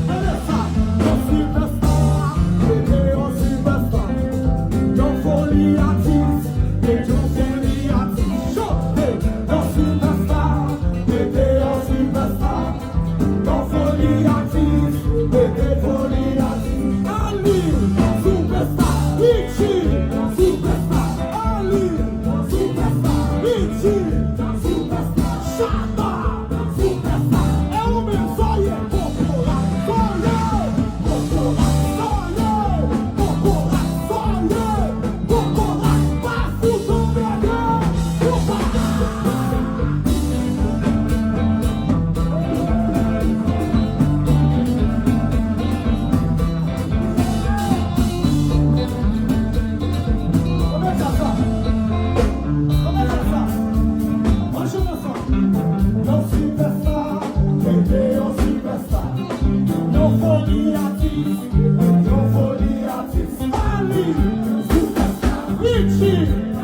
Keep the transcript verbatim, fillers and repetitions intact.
Gade sa, yon sipèsta, mete yon sipèsta, yon foli atis, mete yon foli atis, chante, yon sipèsta, mete yon sipèsta. Yon foli atis, mete foli atis. Ali, sipèsta, Richie, sipèsta, Ali, sipèsta, Richie, sipèsta, Chata, sipèsta. E ou menm, sa w ye, kokorat, sa w ye, kokorat, sa w ye, kokorat, sa w ye. Kokorat pa fout anmède. Kokorat. Ann fè sa. Ann fè sa. Ann chante ansanm. Yon sipèsta, mete yon sipèsta. Yon foli atis, yon foli atis. Ali, sipèsta. Richie.